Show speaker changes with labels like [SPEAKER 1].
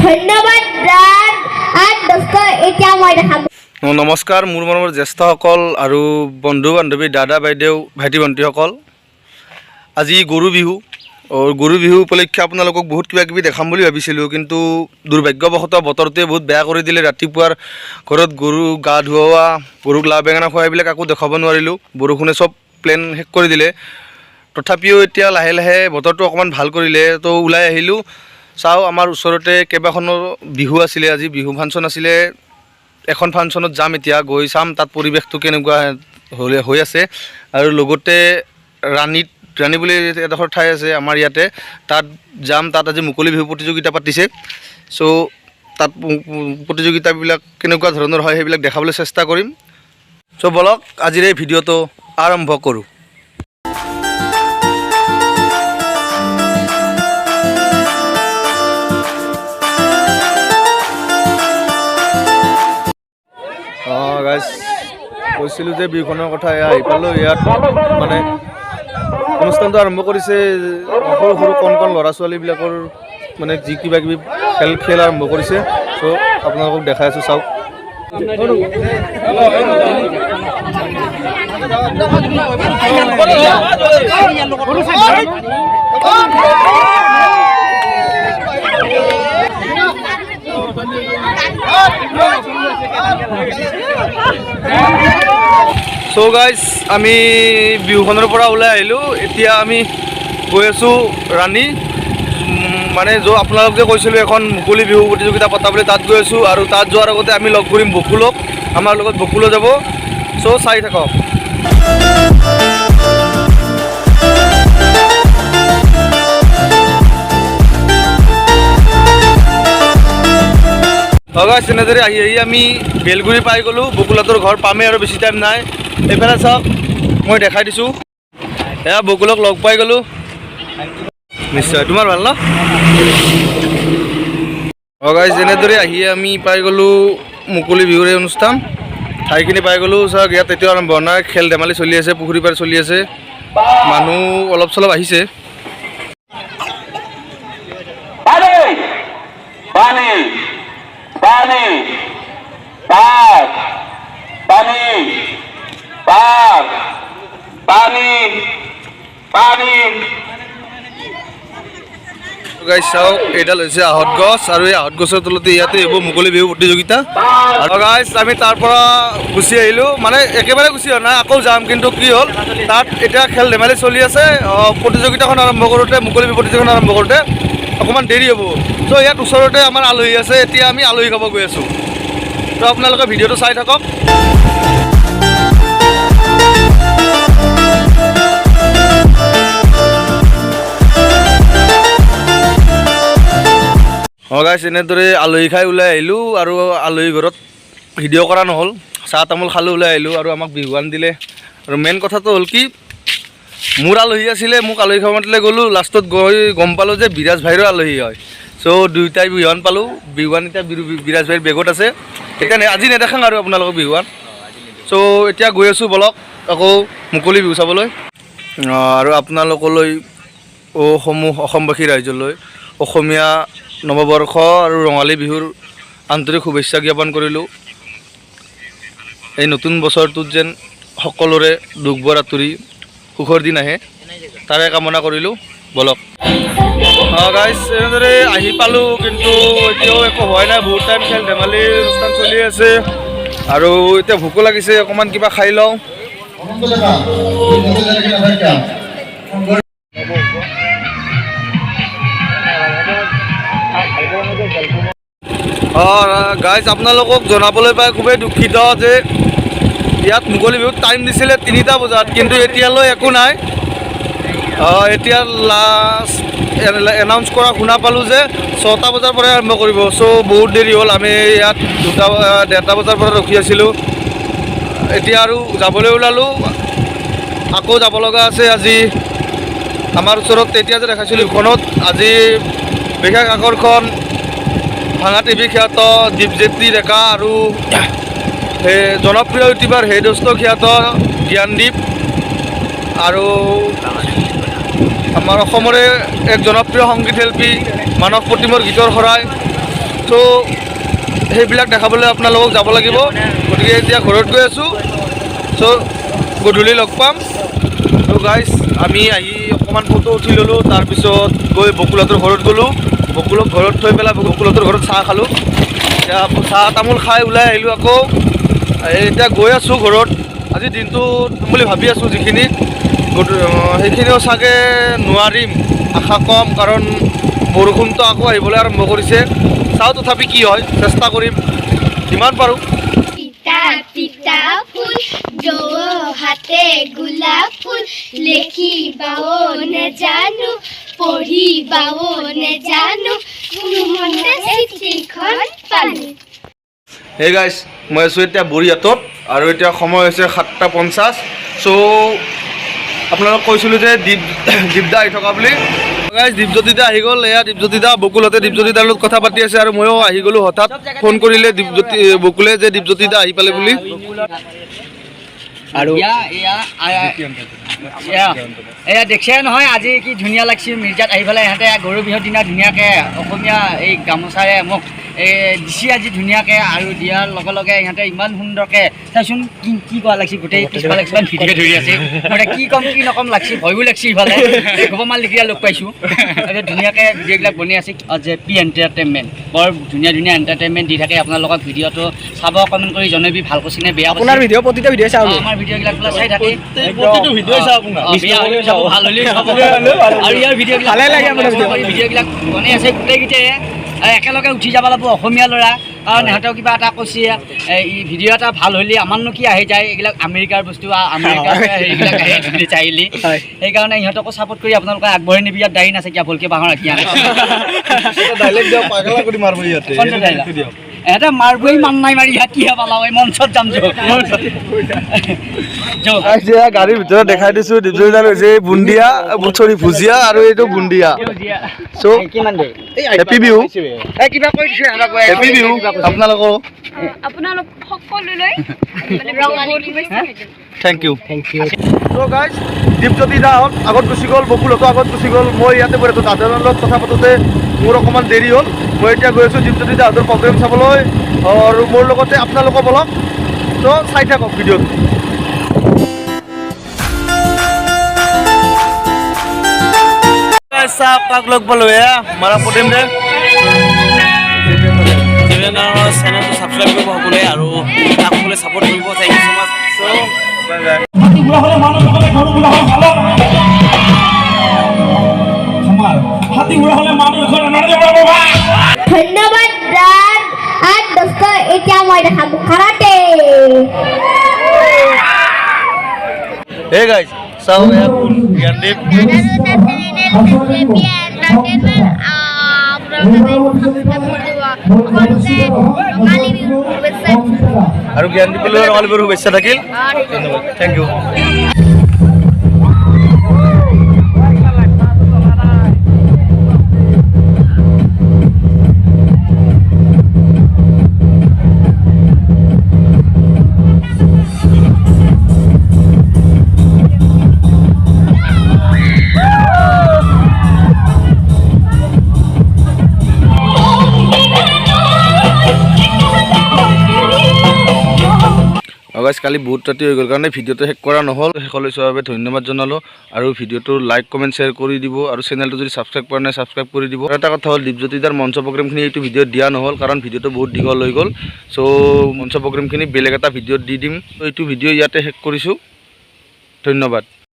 [SPEAKER 1] ধন্যবাদ দোস্ত, এতিয়া মই দেখাম।
[SPEAKER 2] নমস্কাৰ মোৰ মৰমৰ জ্যেষ্ঠসকল আৰু বন্ধু বান্ধৱী, দাদা বাইদেউ, ভাইটি ভণ্টিসকল। আজি গৰু বিহু। গৰু বিহু উপলক্ষে আপোনালোকক বহুত কিবা কিবি দেখাম বুলি ভাবিছিলোঁ, কিন্তু দুৰ্ভাগ্যবশতঃ বতৰটোৱে বহুত বেয়া কৰি দিলে। ৰাতিপুৱাৰ ঘৰত গৰু গা ধুওৱা, গৰুক লাও বেঙেনা খোৱা এইবিলাক একো দেখাব নোৱাৰিলোঁ। বৰষুণে চব প্লেন শেষ কৰি দিলে। তথাপিও এতিয়া লাহে লাহে বতৰটো অকণমান ভাল কৰিলে, তো ওলাই আহিলোঁ। চাওঁ, আমাৰ ওচৰতে কেইবাখনো বিহু আছিলে, আজি বিহু ফাংচন আছিলে। এখন ফাংচনত যাম এতিয়া, গৈ চাম তাত পৰিৱেশটো কেনেকুৱা হ'লে হৈ আছে। আৰু লগতে ৰাণীত, ৰাণী বুলি এডোখৰ ঠাই আছে আমাৰ ইয়াতে, তাত যাম। তাত আজি মুকলি বিহু প্ৰতিযোগিতা পাতিছে। চ' তাত প্ৰতিযোগিতাবিলাক কেনেকুৱা ধৰণৰ হয় সেইবিলাক দেখাবলৈ চেষ্টা কৰিম। চ' বলক, আজিৰ এই ভিডিঅ'টো আৰম্ভ কৰোঁ। অঁ গাইজ, কৈছিলোঁ যে বিহুখনৰ কথা, এয়া আহি পালোঁ। ইয়াত মানে অনুষ্ঠানটো আৰম্ভ কৰিছে। সৰু সৰু কণ কণ ল'ৰা ছোৱালীবিলাকৰ মানে যি কিবা কিবি খেল খেল আৰম্ভ কৰিছে। চ' আপোনালোকক দেখাই আছোঁ, চাওক। চ' গাইজ, আমি বিহুখনৰ পৰা ওলাই আহিলোঁ। এতিয়া আমি গৈ আছোঁ ৰাণী, মানে য'ত আপোনালোক যে কৈছিলোঁ এখন মুকলি বিহু প্ৰতিযোগিতা পতা বুলি, তাত গৈ আছোঁ। আৰু তাত যোৱাৰ আগতে আমি লগ কৰিম বকুলক, আমাৰ লগত বকুলো যাব। চ' চাই থাকক। গাইজ, তেনেদৰে আহি আহি আমি বেলগুৰি পাই গ'লোঁ। বকুলহঁতৰ ঘৰ পামেই আৰু বেছি টাইম নাই। এইফালে চাওক, মই দেখাই দিছোঁ। এয়া বকুলক লগ পাই গ'লোঁ। নিশ্চয় তোমাৰ ভাল ন? অঁ গাইজ, এনেদৰে আহি আমি পাই গ'লোঁ মুকলি বিহুৰ এই অনুষ্ঠান ঠাইখিনি পাই গ'লোঁ। চাওক, ইয়াত এতিয়াও আৰম্ভ হোৱা নাই, খেল ধেমালি চলি আছে, পুখুৰী পাৰ চলি আছে, মানুহ অলপ চলপ আহিছে।
[SPEAKER 3] পানী পানী পানী পাৰ পানী পাৰ পানী পানী।
[SPEAKER 2] গাইজ চাওক, এইডাল হৈছে আহঁত গছ আৰু এই আহঁত গছৰ তলতে ইয়াতে হ'ব মুকলি বিহু প্ৰতিযোগিতা। আৰু গাইজ, আমি তাৰ পৰা গুচি আহিলোঁ, মানে একেবাৰে গুচি অহা নাই, আকৌ যাম। কিন্তু কি হ'ল, তাত এতিয়া খেল ধেমালি চলি আছে। প্ৰতিযোগিতাখন আৰম্ভ কৰোঁতে, মুকলি বিহু প্ৰতিযোগিতাখন আৰম্ভ কৰোঁতে অকণমান দেৰি হ'ব। চ' ইয়াত ওচৰতে আমাৰ আলহী আছে, এতিয়া আমি আলহী খাব গৈ আছোঁ। তো আপোনালোকে ভিডিঅ'টো চাই থাকক। অঁ গাইজ, এনেদৰে আলহী খাই ওলাই আহিলোঁ। আৰু আলহী ঘৰত ভিডিঅ' কৰা নহ'ল, চাহ তামোল খালোঁ, ওলাই আহিলোঁ। আৰু আমাক বিহুৱান দিলে। আৰু মেইন কথাটো হ'ল কি, মোৰ আলহী আছিলে, মোক আলহী খাব মাতিলে গ'লোঁ, লাষ্টত গৈ গম পালোঁ যে বিৰাজ ভাইৰো আলহী হয়। চ' দুয়োটাই বিহুৱান পালোঁ। বিহুৱান এতিয়া বিৰাজ ভাইৰ বেগত আছে। এতিয়া আজি নেদেখাং আৰু আপোনালোকক বিহুৱান। চ' এতিয়া গৈ আছোঁ, বলক আকৌ মুকলি বিহু চাবলৈ। আৰু আপোনালোকলৈ সমূহ অসমবাসী ৰাইজলৈ অসমীয়া নৱবৰ্ষ আৰু ৰঙালী বিহুৰ আন্তৰিক শুভেচ্ছা জ্ঞাপন কৰিলোঁ। এই নতুন বছৰটোত যেন সকলোৰে দুখবোৰ আঁতৰি সুখৰ দিন আহে, তাৰে কামনা কৰিলোঁ। বলক। অঁ গাইজ, এনেদৰে আহি পালোঁ, কিন্তু এতিয়াও একো হোৱাই নাই। বহুত টাইম খেল ধেমালি অনুষ্ঠান চলি আছে। আৰু এতিয়া ভোকো লাগিছে, অকণমান কিবা খাই লওঁ। অঁ গাইজ, আপোনালোকক জনাবলৈ পাই খুবেই দুখিত যে ইয়াত মুকলি বিহুত টাইম দিছিলে 3টা বজাত, কিন্তু এতিয়ালৈ একো নাই। এতিয়া লাষ্ট এনাউন্স কৰা শুনা পালোঁ যে 6টা বজাৰ পৰাই আৰম্ভ কৰিব। চ' বহুত দেৰি হ'ল, আমি ইয়াত 1:30 বজাৰ পৰা ৰখি আছিলোঁ। এতিয়া আৰু যাবলৈ ওলালোঁ, আকৌ যাব লগা আছে আজি। আমাৰ ওচৰত তেতিয়া যে দেখাইছিলোঁ এইখনত আজি বিশেষ আকৰ্ষণ ভাঙা টিভি খ্যাত দীপজ্যোতি ডেকা আৰু সেই জনপ্ৰিয় ইউটিউবাৰ সেই দোস্ত খ্যাত জ্ঞানদীপ আৰু আমাৰ অসমৰে এক জনপ্ৰিয় সংগীত শিল্পী মানস প্ৰতিমৰ গীতৰ শৰাই। চ' সেইবিলাক দেখাবলৈ আপোনালোকক যাব লাগিব। গতিকে এতিয়া ঘৰত গৈ আছোঁ। চ' গধূলি লগ পাম। চ' গাইজ, আমি আহি অকণমান ফটো উঠি ল'লোঁ, তাৰপিছত গৈ বকুলহঁতৰ ঘৰত গ'লোঁ। বকুলক ঘৰত থৈ পেলাই বকুলহঁতৰ ঘৰত চাহ খালোঁ। এতিয়া চাহ তামোল খাই ওলাই আহিলোঁ আকৌ। এতিয়া গৈ আছোঁ ঘৰত। আজি দিনটো বুলি ভাবি আছোঁ যিখিনি সেইখিনিও চাগে নোৱাৰিম, আশা কম, কাৰণ বৰষুণটো আকৌ আহিবলৈ আৰম্ভ কৰিছে। চাওঁ তথাপি কি হয়, চেষ্টা কৰিম যিমান পাৰোঁ।
[SPEAKER 1] তিতা তিতা ফুল হাতে গোলাপ ফুল, লেখিবাও নেজানো পঢ়িবাও নেজানো, কোনোমতে চিঠিখন পালো।
[SPEAKER 2] হে গাইজ, মই আছোঁ এতিয়া বৰিহাটত আৰু এতিয়া সময় হৈছে 7:50। চ' আপোনালোক কৈছিলোঁ যে দীপদা আহি থকা বুলি। গাইজ, দীপজ্যোতিদা আহি গ'ল। এয়া দীপজ্যোতিদা, বকুলহঁতে দীপজ্যোতিদাৰ লগত কথা পাতি আছে আৰু ময়ো আহি গ'লোঁ। হঠাৎ ফোন কৰিলে দীপজ্যোতি বকুলে যে দীপজ্যোতিদা আহি পালে বুলি।
[SPEAKER 4] আৰু এয়া দেখছে নহয় আজি কি ধুনীয়া লাগছে মিৰ্জাত আহি পেলাই। ইহঁতে গৰু বিহুৰ দিনা ধুনীয়াকৈ অসমীয়া এই গামোচাৰে মোক এই দিছে আজি ধুনীয়াকৈ। আৰু দিয়াৰ লগে লগে ইহঁতে ইমান সুন্দৰকৈ চাইচোন কি কি কোৱা লাগছে, গোটেই পিছফালে কিছুমান ভিডিঅ' ধৰি আছে। মানে কি ক'ম কি নক'ম লাগছে, ভয়ো লাগছে। ইফালে গোপাল লিখিয়া লগ পাইছোঁ, ধুনীয়াকৈ ভিডিঅ'বিলাক বনাই আছে। জে পি এণ্টাৰটেইনমেণ্ট বৰ ধুনীয়া ধুনীয়া এণ্টাৰটেইনমেণ্ট দি থাকে। আপোনালোকক ভিডিঅ'টো চাব, কমেণ্ট কৰি জনাবি ভাল কৈছে নে বেয়া।
[SPEAKER 5] আপোনাৰ ভিডিঅ' প্ৰতিটো ভিডিঅ' চাওঁ,
[SPEAKER 4] আমাৰ ভিডিঅ'বিলাক চাই থাকে,
[SPEAKER 2] প্ৰতিটো ভিডিঅ' চাওঁ আপোনাৰ।
[SPEAKER 4] বেয়া হ'লেও চাব, ভাল হ'লেও চাব। আৰু ইয়াৰ ভিডিঅ'বিলাক
[SPEAKER 5] ভালে লাগে, আপোনাৰ
[SPEAKER 4] ভিডিঅ'বিলাক বনাই আছে গোটেইকেইটাই একেলগে উঠি যাব লাগিব অসমীয়া ল'ৰা। কাৰণ ইহঁতেও কিবা এটা কৈছে, এই ভিডিঅ' এটা ভাল হ'লে আমাৰনো কি আহি যায়, এইবিলাক আমেৰিকাৰ বস্তু, আমেৰিকাৰ হেৰিবিলাক আহে চাইলি। সেইকাৰণে ইহঁতকো ছাপোৰ্ট কৰি আপোনালোকে আগবঢ়াই নিবি। ইয়াত দায়ী নাছে কিয় ভুলকৈ বাঁহৰ ৰাখি ইহঁতে মাৰবই মান নাই মাৰি ইয়াত কিহে পালাও, এই মঞ্চত যাম।
[SPEAKER 2] গাড়ীৰ ভিতৰত দেখাই দিছো দীপজ্যোতিদা হৈছে বুন্দিয়া, চৰি ভুজিয়া আৰু এইটো বুন্দিয়া। চ' হেপী বিহু, হেপী বিহু আপোনালোকৰ,
[SPEAKER 6] আপোনালোক সকলোলৈ।
[SPEAKER 2] Thank you. So guys, Dipjyoti দাহঁত আগত গুচি গ'ল, বকুলহঁতো আগত গুচি গ'ল। মই ইয়াতে বহি আছোঁ। দাদাৰ লগত কথা পাতোঁতে মোৰ অকণমান দেৰি হ'ল। মই এতিয়া গৈ আছোঁ দীপজ্যোতি দাহঁতৰ প্ৰগ্ৰেম চাবলৈ আৰু মোৰ লগতে আপোনালোকো বলক। চ' চাই থাকক ভিডিঅ'টো। চাওক কাক লগ পালোঁ, এয়া মাৰা প্ৰতিম দে।
[SPEAKER 7] চেনেলটো ছাবস্ক্ৰাইব কৰিব সকলোৱে আৰু তাক সকলোৱে ছাপোৰ্ট কৰিব। Thank you so much.
[SPEAKER 2] So bye bye.
[SPEAKER 1] ধন্যবাদ দোস্ত। এতিয়া মই দেখাম karate.
[SPEAKER 2] Hey guys, চাওঁ এয়া কোন, জ্ঞানদীপ। আৰু জ্ঞানদীপলৈ ৰঙালী বিহুৰ শুভেচ্ছা থাকিল। ধন্যবাদ, thank you. গাইছ, কালি বহুত ৰাতি হৈ গ'ল কাৰণে ভিডিঅ'টো শেষ কৰা নহ'ল। শেষলৈ চোৱাৰ বাবে ধন্যবাদ জনালোঁ আৰু ভিডিঅ'টো লাইক কমেণ্ট শ্বেয়াৰ কৰি দিব আৰু চেনেলটো যদি ছাবস্ক্ৰাইব কৰা নাই ছাবস্ক্ৰাইব কৰি দিব। আৰু এটা কথা হ'ল, দীপজ্যোতিদাৰ মঞ্চ প্ৰগ্ৰেমখিনি এইটো ভিডিঅ'ত দিয়া নহ'ল কাৰণ ভিডিঅ'টো বহুত দীঘল হৈ গ'ল। চ' মঞ্চ প্ৰগ্ৰেমখিনি বেলেগ এটা ভিডিঅ'ত দি দিম। এইটো ভিডিঅ' ইয়াতে শেষ কৰিছোঁ। ধন্যবাদ।